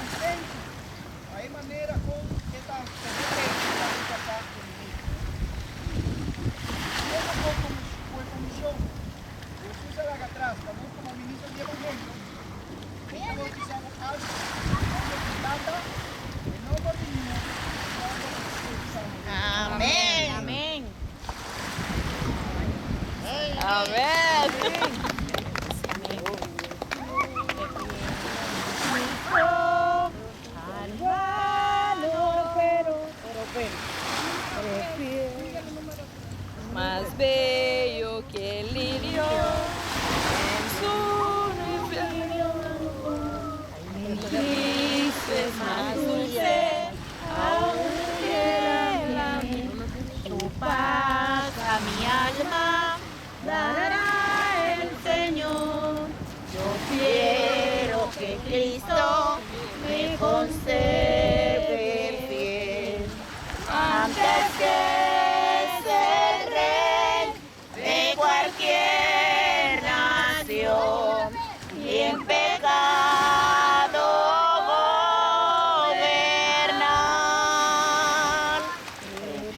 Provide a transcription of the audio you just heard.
Kontentu pa e manera kon e ta tene pechu pa rechasá e ministro. Siendo kon ku e komishon ku Hesus a laga atras pa nos komo ministro di evangelio, mi ta bautisá bo algu den nòmber di Tata, den nòmber di Yu i den nòmber di Spiritu Santu. Amèn. Amèn.